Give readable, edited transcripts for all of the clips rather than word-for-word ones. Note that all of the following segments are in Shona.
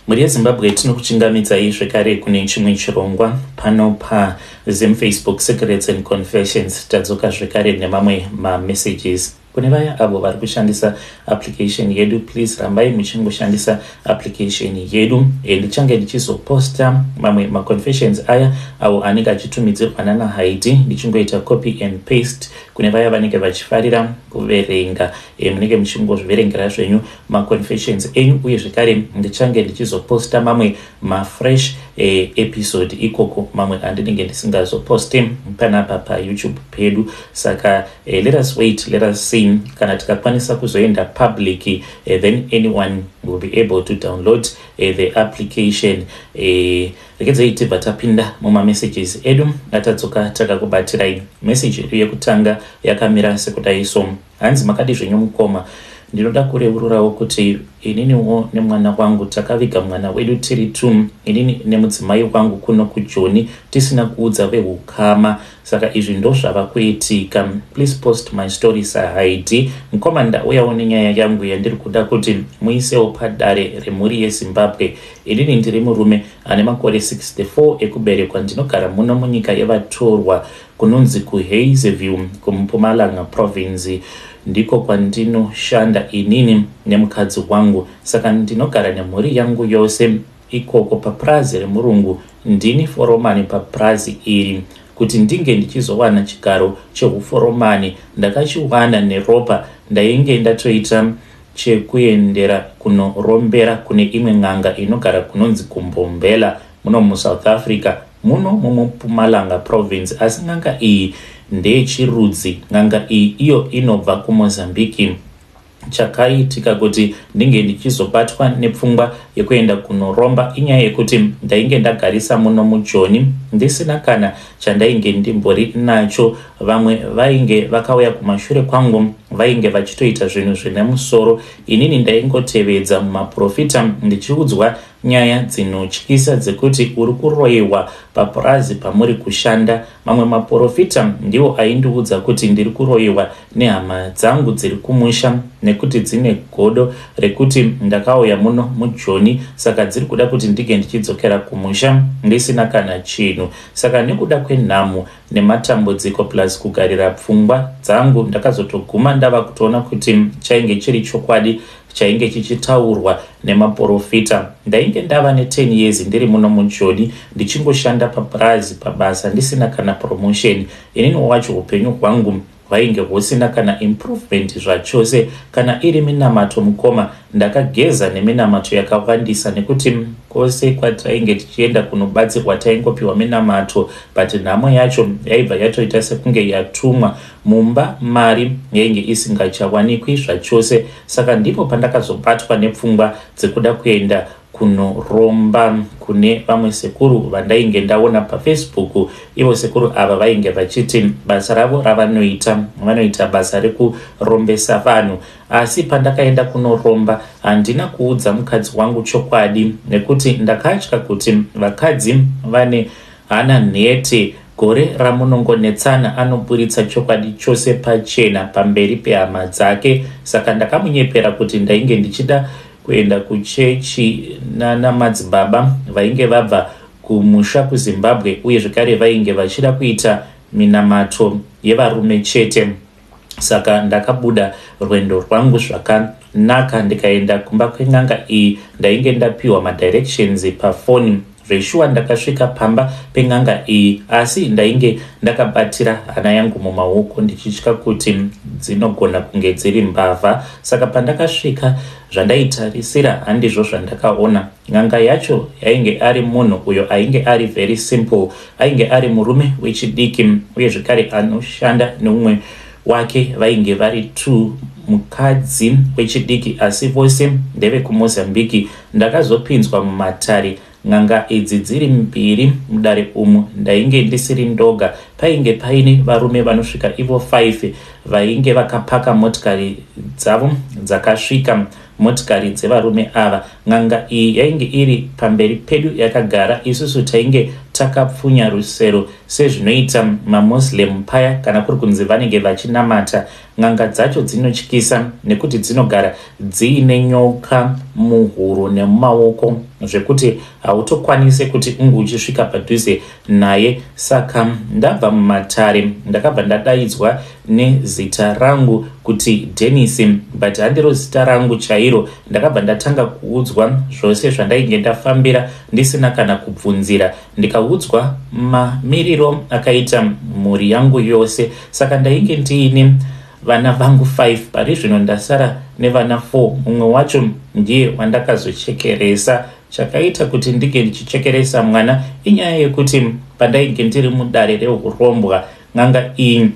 Mhuri yeZimbabwe, tinokuchingamidzai zvekare kune chimwe chirongwa pano paZim Facebook Secrets and Confessions. Tadzoka zvekare nemamwe mamessages. Kune vaya avo vari kushandisa application yedu, please rambai muchingoshandisa application yedu. Ndichange ndichizoposta mamwe maconfessions aya avo anenge achitumidzirwa nana Haidi, ndichingoita copy and paste. Kune vaya vanenge vachifarira kuverenga, munenge muchingozviverengera zvenyu maconfessions enyu. Uye zvekare ndichange ndichizoposta mamwe mafresh episode ikoko, mamwe andinenge ndisingazoposti panapa paYouTube pedu. Saka let us wait, let us see kana tikakwanisa kuzoenda public, then anyone will be able to download the application. Regedzai tibva tapinda mumamessages edu atadzoka takakubatirai. Message yedu yekutanga yakamira sekudai so, hanzi, "Makadi zvenyu mukoma? Ndinoda kureururawo kuti ininiwo nemwana wangu takaviga mwana wedu tiri two, inini nemudzimai wangu, kuno kuJoni, tisina kuudza veukama. Saka izvi ndo zvava kuitika. Please post my story sahaidi. Mukoma, ndauyawo nenyaya yangu yandiri kuda kuti muisewo padare remhuri yeZimbabwe. Inini ndiri murume ane makore 64 ekuberekwa. Ndinogara muno munyika yevatorwa, kunonzi kuHazyview, kuMpumalanga Province. Ndiko kwandinoshanda inini nemukadzi wangu. Saka ndinogara nemhuri yangu yose ikoko papurazi remurungu. Ndini foromani papurazi iri. Kuti ndinge ndichizowana chigaro cheuforomani, ndakachiwana neropa. Ndainge ndatoita chekuendera kunorombera kune imwe n'anga inogara kunonzi kuMbombela, muno muSouth Africa, muno mumuMpumalanga Province. Asi n'anga iyi ndeyechirudzi. N'anga iyi iyo inobva kuMozambique. Chakaitika kuti ndinge ndichizobatwa nepfungwa yekuenda kunoromba inyaya yekuti ndainge ndagarisa muno muJoni, ndisina kana chandainge ndimbori nacho. Vamwe vainge vakauya kumashure kwangu vainge vachitoita zvinhu zvine musoro. Inini ndaingotevedza mumaprofita, ndichiudzwa nyaya dzinotyisa dzekuti uri kuroyiwa papurazi pamuri kushanda. Mamwe maprofita ndiwo aindiudza kuti ndiri kuroyiwa nehama dzangu dziri kumusha, nekuti dzine godo rekuti ndakauya muno muJoni, saka dziri kuda kuti ndinge ndichidzokera kumusha ndisina kana chinhu. Saka nekuda kwenhamo nematambudziko, plus kugarira pfungwa dzangu, ndakazotoguma ndava kutoona kuti chainge chiri chokwadi chainge chichitaurwa nemaprofita. Ndainge ndava ne10 years ndiri muno muJoni, ndichingoshanda papurazi pabasa, ndisina kana promotion. Inini wacho upenyu hwangu hwainge husina kana improvement zvachose. Kana iri minamato, mukoma, ndakageza neminamato yakawandisa, nekuti kwose kwatainge tichienda kunobatsirwa taingopiwa minamato, but nhamo yacho yaibva yatoita sekunge yatumwa. Mumba mari yainge isingachawanikwi zvachose. Saka ndipo pandakazobatwa nepfungwa dzekuda kuenda kunoromba kune vamwe sekuru vandainge ndaona paFacebook. Ivo sekuru ava vainge vachiti basa ravo ravanoita, vanoita basa rekurombesa vanhu. Asi pandakaenda kunoromba, handina kuudza mukadzi wangu chokwadi, nekuti ndakatya kuti vakadzi vane hana nhete. Gore ramunongonetsana, anoburitsa chokwadi chose pachena pamberi pehama dzake. Saka ndakamunyepera kuti ndainge ndichida kuenda kuchechi nana madzibaba vainge vabva kumusha kuZimbabwe, uye zvekare vainge vachida kuita minamato yevarume chete. Saka ndakabuda rwendo rwangu zvakanaka, ndikaenda kumba kwen'anga iyi. Ndainge ndapiwa madirections pafoni. Zveshuwa ndakasvika pamba pen'anga iyi, asi ndainge ndakabatira hana yangu mumaoko, ndichitya kuti dzinogona kunge dziri mbavha. Saka pandakasvika, zvandaitarisira handizvo zvandakaona. N'anga yacho yainge ari munhu uyo ainge ari very simple. Ainge ari murume wechidiki, uye zvekare anoshanda neumwe wake. Vainge vari two, mukadzi wechidiki, asi vose ndevekuMozambiki. Ndakazopinzwa mumatare, n'anga idzi dziri mbiri mudare umu. Ndainge ndisiri ndoga. Painge paine varume vanosvika ivo 5 vainge vakapaka motikari dzavo dzakasvika motikari dzevarume ava. N'anga iyi yainge iri pamberi pedu yakagara, isusu tainge takapfunya rusero sezvinoita maMuslim paya kana kuri kunzi vanenge vachinamata. N'anga dzacho dzinotyisa nekuti dzinogara dziine nyoka muhuro nemumaoko zvekuti hautokwanise kuti unge uchisvika padhuze naye. Saka ndabva mumatare ndakabva ndadaidzwa nezita rangu kuti Dennis, but handiro zita rangu chairo. Ndakabva ndatanga kuudzwa zvose zvandainge ndafambira ndisina kana kubvunzira, ndikaudzwa mamiriro akaita mhuri yangu yose. Saka ndainge ndiine vana vangu 5, pari zvino ndasara nevana 4, mumwe wacho ndiye wandakazochekeresa. Chakaita kuti ndinge ndichichekeresa mwana inyaya yekuti pandainge ndiri mudare rehurombwa, n'anga iyi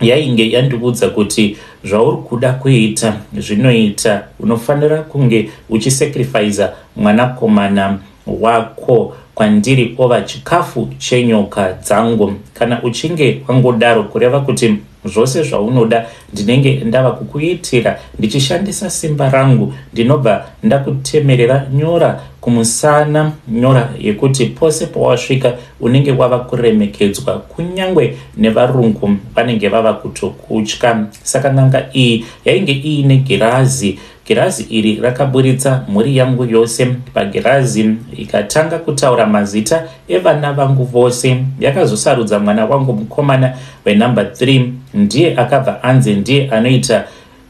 yainge yandiudza kuti zvauri kuda kuita zvinoita, unofanira kunge uchisacrifica mwanakomana wako kwandiri ova chikafu chenyoka dzangu. Kana uchinge wangodaro, kureva kuti zvose zvaunoda ndinenge ndava kukuitira ndichishandisa simba rangu. Ndinobva ndakutemerera nyora kumusana, nyora yekuti pose pawasvika unenge wava kuremekedzwa, kunyange nevarungu vanenge vava kutokutya. Saka n'anga iyi yainge iine girazi. Girazi iri rakaburitsa mhuri yangu yose pagirazi, ikatanga kutaura mazita evana vangu vose. Yakazosarudza mwana wangu mukomana wenumber 3, ndiye akabva anzi ndiye anoita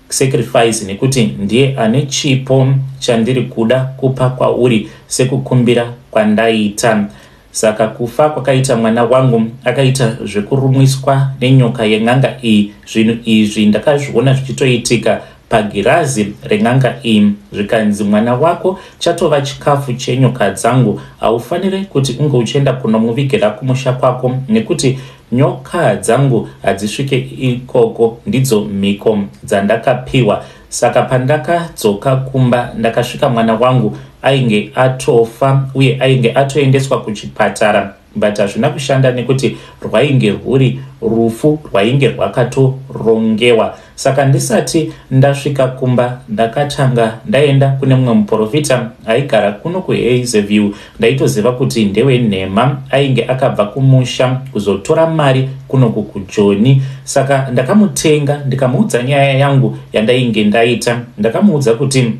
sacrifice nekuti ndiye ane chipo chandiri kuda kupa kwauri sekukumbira kwandaita. Saka kufa kwakaita mwana wangu, akaita zvekurumwiswa nenyoka yen'anga iyi. Zvinhu izvi ndakazviona zvichitoitika pagirazi ren'anga iyi, zvikanzi mwana wako chatova chikafu chenyoka dzangu, haufaniri kuti unge uchienda kunomuvigira kumusha kwako nekuti nyoka dzangu hadzisvike ikoko, ndidzo mhiko dzandakapiwa. Saka pandakadzoka kumba ndakasvika mwana wangu ainge atofa uye ainge atoendeswa kuchipatara, but hazvina kushanda nekuti rwainge rwuri rufu rwainge rwakatorongewa. Saka ndisati ndasvika kumba ndakatanga ndaenda kune mumwe muprofita aigara kuno kuHazyview. Ndaitoziva kuti ndewenhema, ainge akabva kumusha kuzotora mari kunoku kuJoni. Saka ndakamutenga ndikamuudza nyaya yangu yandainge ndaita. Ndakamuudza kuti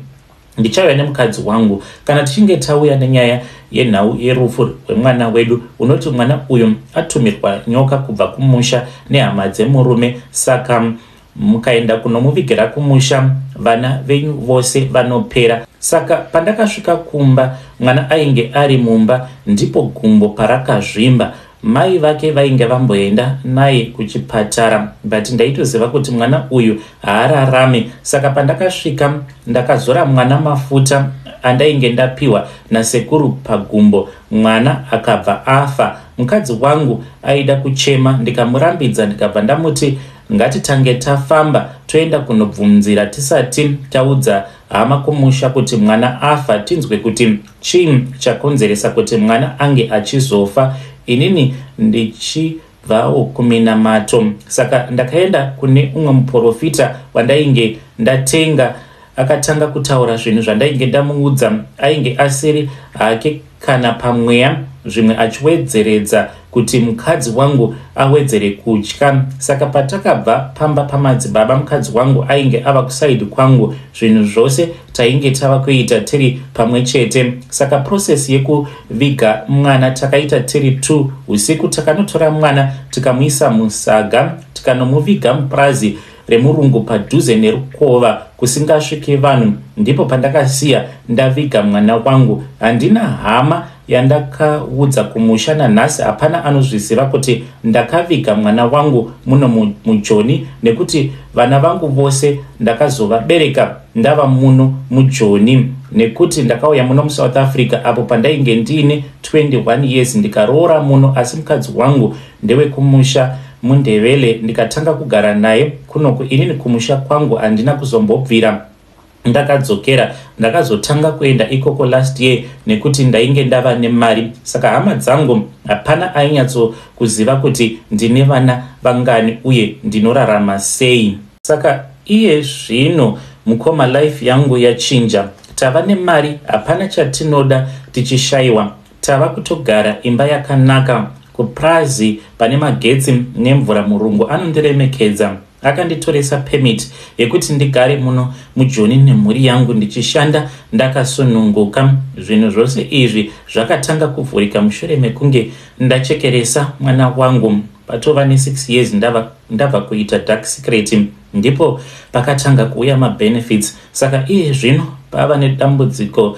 ndichauya nemukadzi wangu kana tichinge tauya nenyaya yenhau yerufu rwemwana wedu. Unoti mwana uyu atumirwa nyoka kubva kumusha nehama dzemurume, saka mukaenda kunomuvigira kumusha vana venyu vose vanopera. Saka pandakasvika kumba mwana ainge ari mumba, ndipo gumbo parakazvimba. Mai vake vainge vamboenda naye kuchipatara, but ndaitoziva kuti mwana uyu haararame. Saka pandakasvika ndakazora mwana mafuta andainge ndapiwa nasekuru pagumbo, mwana akabva afa. Mukadzi wangu aida kuchema, ndikamurambidza, ndikabva ndamuti ngatitange tafamba toenda kunobvunzira tisati taudza hama kumusha kuti mwana afa, tinzwe kuti chii chakonzeresa kuti mwana ange achizofa, inini ndichibvawo kuminamato. Saka ndakaenda kune umwe muprofita wandainge ndatenga, akatanga kutaura zvinhu zvandainge ndamuudza. Ainge asiri hake kana pamweya, zvimwe achiwedzeredza kuti mukadzi wangu awedzere kutya. Saka patakabva pamba pamadzibaba, mukadzi wangu ainge ava kusaidi kwangu, zvinhu zvose tainge tava kuita tiri pamwe chete. Saka process yekuviga mwana takaita tiri 2 usiku. Takanotora mwana tikamuisa musaga, tikanomuviga mupurazi remurungu padhuze nerukova kusingasviki vanhu. Ndipo pandakasiya ndaviga mwana wangu. Handina hama yandakaudza kumusha, nanhasi hapana anozviziva kuti ndakaviga mwana wangu muno muJoni, nekuti vana vangu vose ndakazovabereka ndava muno muJoni, nekuti ndakauya muno muSouth Africa apo pandainge ndiine 21 years ndikaroora muno, asi mukadzi wangu ndewekumusha muNdevele, ndikatanga kugara naye kunoku. Inini kumusha kwangu handina kuzombobvira Ndakadzokera, ndakazotanga kuenda ikoko last year nekuti ndainge ndava nemari. Saka hama dzangu hapana ainyatsokuziva kuti ndine vana vangani uye ndinorarama sei. Saka iye zvino, mukoma, life yangu yachinja. Tava nemari, hapana chatinoda tichishayiwa. Tava kutogara imba yakanaka kuprazi pane magetsi nemvura. Murungu anondiremekedza, akanditoresa permit yekuti ndigare muno muJoni nemhuri yangu, ndichishanda ndakasununguka. Zvinhu zvose izvi zvakatanga kuvhurika mushure mekunge ndachekeresa mwana wangu. Patova ne6 years ndabva kuita dark secret, ndipo pakatanga kuuya mabenefits. Saka iye zvino pava nedambudziko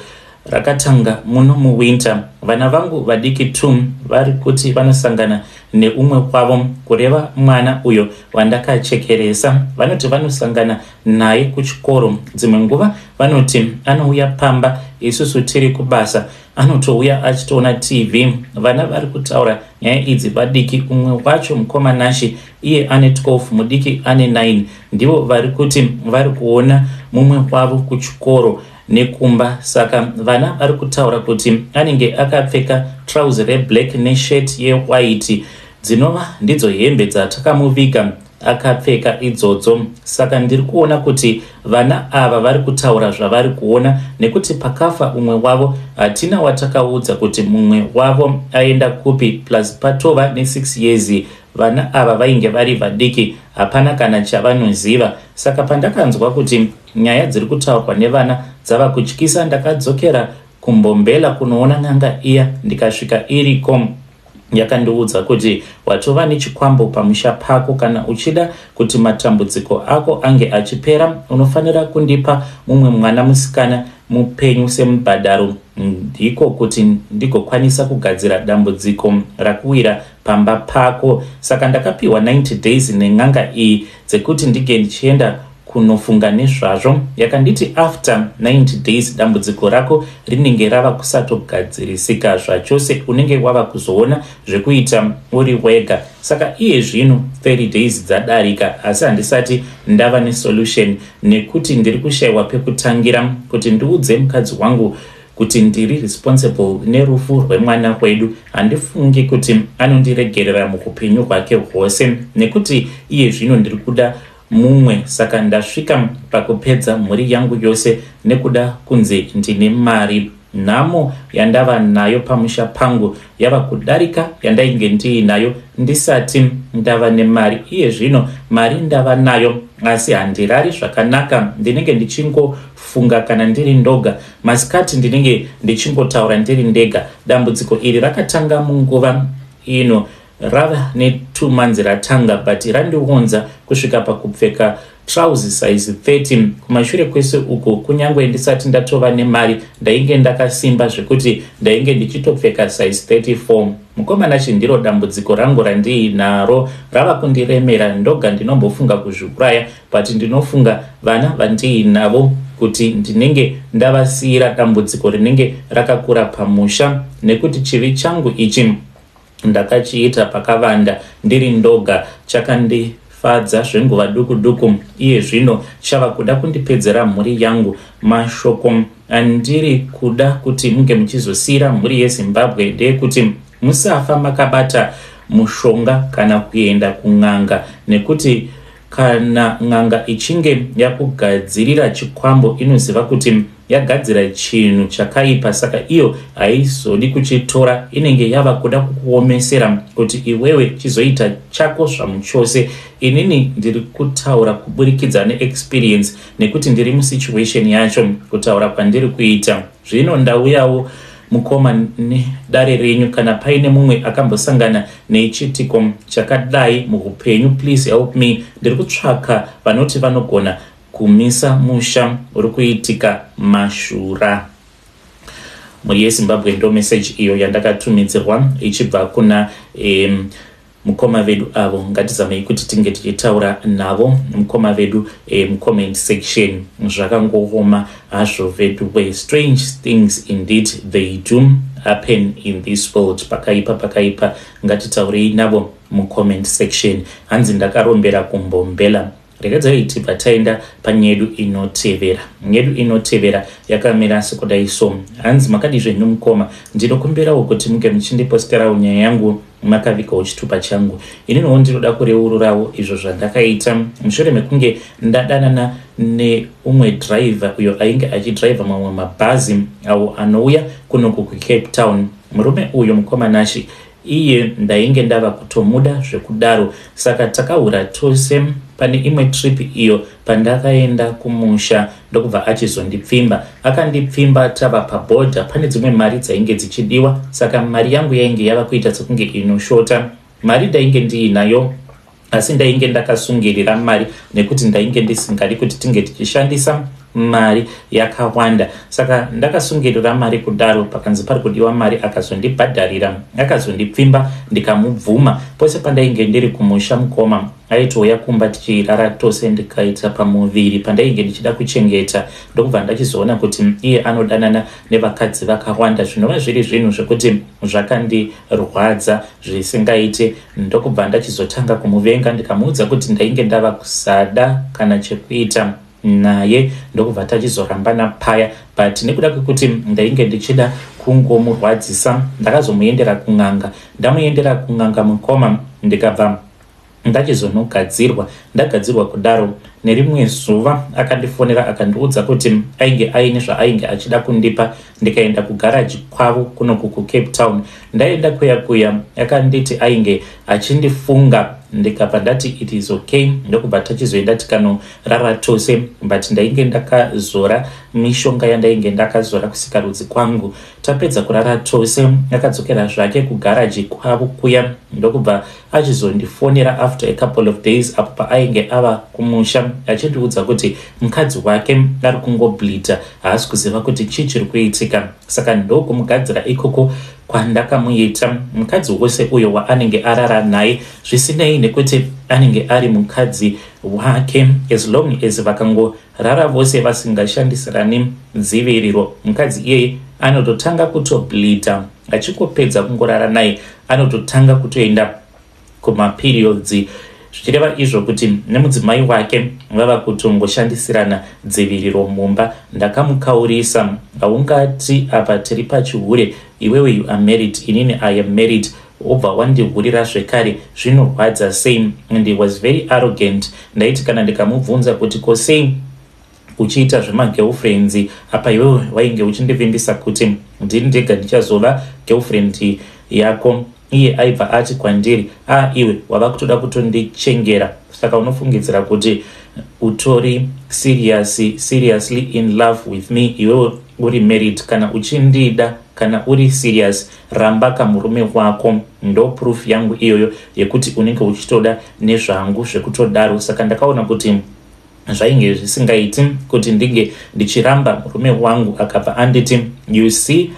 rakatanga muno muwinter. Vana vangu vadiki 2 vari kuti vanosangana neumwe kwavo, kureva mwana uyo wandakachekeresa. Vanoti vanosangana naye kuchikoro. Dzimwe nguva vanoti anouya pamba isusu tiri kubasa, anotouya achitoona TV. Vana vari kutaura nyaya idzi vadiki. Umwe wacho, mukoma Nashi, iye ane 12, mudiki ane 9. Ndivo vari kuti vari kuona mumwe wavo kuchikoro nekumba. Saka vana vari kutaura kuti anenge akapfeka trouser reblack neshirt yewhite, dzinova ndidzo hembe dzatakamuviga akapfeka idzodzo. Saka ndiri kuona kuti vana ava vari kutaura zvavari kuona, nekuti pakafa umwe wavo hatina watakaudza kuti mumwe wavo aenda kupi. Plus patova ne6 years, vana ava vainge vari vadiki, hapana kana chavanoziva. Saka pandakanzwa kuti nyaya dziri kutaurwa nevana dzava kutyisa, ndakadzokera kuMbombela kunoona n'anga iya. Ndikasvika iriko, yakandiudza kuti, "Watova nechikwambo pamusha pako. Kana uchida kuti matambudziko ako ange achipera, unofanira kundipa mumwe mwana musikana mupenyu semubhadharo, ndiko kuti ndigokwanisa kugadzira dambudziko rakuwira pamba pako." Saka ndakapiwa 90 days nen'anga iyi dzekuti ndige ndichienda kunofunga nezvazvo. Yakanditi, "After 90 days dambudziko rako rinenge rava kusatogadzirisika zvachose, unenge wava kuzoona zvekuita uri wega." Saka iye zvino 30 days dzadarika, asi handisati ndava nesolution, nekuti ndiri kushayiwa pekutangira kuti ndiudze mukadzi wangu kuti ndiri responsible nerufu rwemwana wedu. Handifungi kuti anondiregerera muupenyu hwake hwose, nekuti iye zvino ndiri kuda mumwe. Saka ndasvika pakupedza mhuri yangu yose nekuda kunzi ndine mari. Nhamo yandava nayo pamusha pangu yava kudarika yandainge ndiinayo ndisati ndava nemari. Iye zvino mari ndava nayo, asi handirari zvakanaka. Ndinenge ndichingofunga kana ndiri ndoga masikati, ndinenge ndichingotaura ndiri ndega. Dambudziko iri rakatanga munguva ino, rava ne2 months ratanga, but randionza kusvika pakupfeka trouser size 30. Kumashure kwese uku, kunyange ndisati ndatova nemari, ndainge ndakasimba zvekuti ndainge ndichitopfeka size 34. Mukoma Nashi, ndiro dambudziko rangu randiinaro, rava kundiremera ndoga. Ndinombofunga kuzviuraya, but ndinofunga vana vandiinavo, kuti ndinenge ndavasiyira dambudziko rinenge rakakura pamusha, nekuti chivi changu ichi ndakachiita pakavanda ndiri ndoga. Chakandifadza zvenguva duku duku, iye zvino chava kuda kundipedzera mhuri yangu. Mashoko andiri kuda kuti munge muchizosiyira mhuri yeZimbabwe ndeyekuti musafa makabata mushonga kana kuenda kun'anga, nekuti kana n'anga ichinge yakugadzirira chikwambo, inoziva kuti yagadzira chinhu chakaipa. Saka iyo haizodi kuchitora, inenge yava kuda kukuomesera kuti iwewe chizoita chako zvamuchose. Inini ndiri kutaura kuburikidza neexperience, nekuti ndiri musituation yacho kutaura kwandiri kuita zvino. Ndauyawo, mukoma, nedare renyu. Kana paine mumwe akambosangana nechitiko chakadai muupenyu, please help me. Ndiri kutsvaka vanoti vanogona kumisa musha uri kuitika mashura. Mhuri yeZimbabwe, ndo meseji iyo yandakatumidzirwa ichibva kuna mukoma vedu avo. Ngatizamei kuti tinge tichitaura navo mukoma vedu mucomment section. Zvakangooma hazvo vedu we. Strange things indeed, they do happen in this world. Pakaipa, pakaipa. Ngatitaurei navo mucomment section. Hanzi, "Ndakarombera kuMbombela." Regedzai tibva taenda panyedu inotevera. Nyedu inotevera yakamira sekudai so. Hanzi makadii zvenyu mukoma, ndinokumbirawo kuti munge muchindiposterawo nyaya yangu makavigawo chitupa changu. Ininiwo ndinoda kureururawo izvo zvandakaita mushure mekunge ndadanana neumwe driver uyo ainge achidriver mamwe mabhazi awo anouya kunoku kuCape Town. Murume uyu mukoma Nashy iye ndainge ndava kutomuda zvekudaro saka takahura tose pane imwe trip iyo pandakaenda kumusha ndokubva achizondipfimba. Akandipfimba tava paborder pane dzimwe mari dzainge dzichidiwa saka mari yangu yainge yava kuita sekunge inoshota. Mari ndainge ndiinayo asi ndainge ndakasungirira mari nekuti ndainge ndisingadi kuti tinge tichishandisa mari yakawanda saka ndakasungirira mari kudaro pakanzi pari kudiwa mari akazondibhadharira akazondipfimba ndikamubvuma pose pandainge ndiri kumusha mukoma aitouya kumba tichirara tose ndikaita pamuviri pandainge ndichida kuchengeta ndokubva ndachizoona kuti iye anodanana nevakadzi vakawanda zvinova zviri zvinhu zvekuti zvakandirwadza zvisingaite ndokubva ndachizotanga kumuvenga ndikamuudza kuti ndainge ndava kusada kana chekuita naye ndokubva tachizorambana paya but nekuda kwekuti ndainge ndichida kungomurwadzisa ndakazomuendera kun'anga ndamuendera kun'anga mukoma ndikabva ndachizonogadzirwa ndagadzirwa kudaro nerimwe zuva akandifonera akandiudza kuti ainge aine zvaainge achida kundipa ndikaenda kugaraji kwavo kunoku kuCape Town ndaenda kuya kuya akanditi ainge achindifunga ndikabva ndati it is okay ndokubva tachizoenda tikanorara tose but ndainge ndakazora mishonga yandainge ndakazora kusikarudzi kwangu tapedza kurara tose akadzokera zvake kugaraji kwavo kuya ndokubva achizondifonera after a couple of days apo paainge ava kumusha achindiudza kuti mukadzi wake ari kungobleeda haasi kuziva kuti chii chiri kuitika saka ndokumugadzira ikoko kwandakamuita mukadzi wose uyo waanenge arara naye zvisinei nekuti anenge ari mukadzi wake as long as vakangorara vose vasingashandisirani dziviriro mukadzi iyeye anototanga kutobleeda achingopedza kungorara naye anototanga kutoenda kumaperiods zvichireva izvo kuti nemudzimai wake vava kutongoshandisirana dziviriro mumba ndakamukaurisa haungati apa tiri pachihure iwewe you are married inini I am married wobva wandihurira zvekare zvinorwadza sei and he was very arrogant ndaiti kana ndikamubvunza kuti ko sei uchiita zvemagirlfriends apa iwewe wainge uchindivimbisa kuti ndini ndega ndichazova girlfriend yako iye aibva ati kwandiri a ah, iwe wava kutoda kutondichengera saka unofungidzira kuti utori serious, seriously in love with me iwewe uri married kana uchindida kana uri serious ramba kamurume wako ndo proof yangu iyoyo yekuti unenge uchitoda nezvangu zvekutodaro saka ndakaona kuti zvainge zvisingaiti kuti ndinge ndichiramba murume wangu akabva anditi you see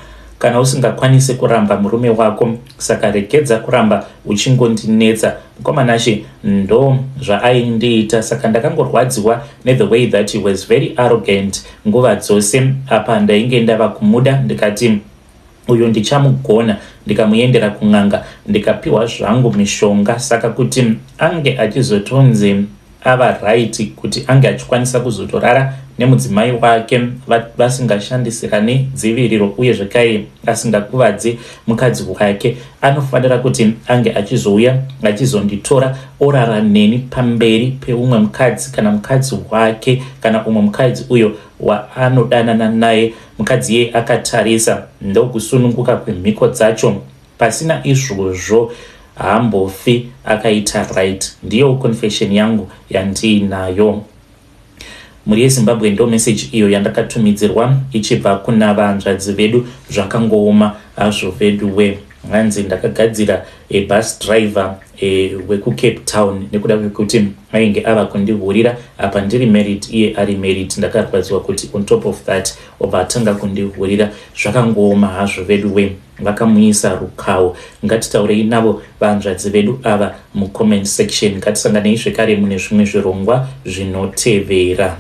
kana usingakwanisi kuramba murume wako saka regedza kuramba uchingondinetsa mukomanashe ndo zvaaindiita saka ndakangorwadziwa nethe way that he was very arrogant nguva dzose apa ndainge ndava kumuda ndikati uyu ndichamugona ndikamuendera kun'anga ndikapiwa zvangu mishonga saka kuti ange achizotonzi ava right kuti ange achikwanisa kuzotorara nemudzimai wake vasingashandisirani dziviriro uye zvekare asingakuvadzi mukadzi wake anofanira kuti ange achizouya achizonditora orara neni pamberi peumwe mukadzi kana mukadzi wake kana umwe mukadzi uyo waanodanana naye mukadzi iye akatarisa ndokusununguka kwemhiko dzacho pasina izvozvo haambofi akaita right ndiyo confession yangu yandiinayo mhuri yeZimbabwe ndo message iyo yandakatumidzirwa ichibva kuna vanzvadzi vedu zvakangooma hazvo vedu we hanzi ndakagadzira bus driver wekuCape Town nekuda kwekuti ainge ava kundihurira apa ndiri married iye ari married ndakarwadziwa kuti on top of that obva atanga kundihurira zvakangooma hazvo vedu we vakamuisa rukawo ngatitaurei navo vanzvadzi vedu ava mucomment section ngatisanganei zvekare mune zvimwe zvirongwa zvinotevera.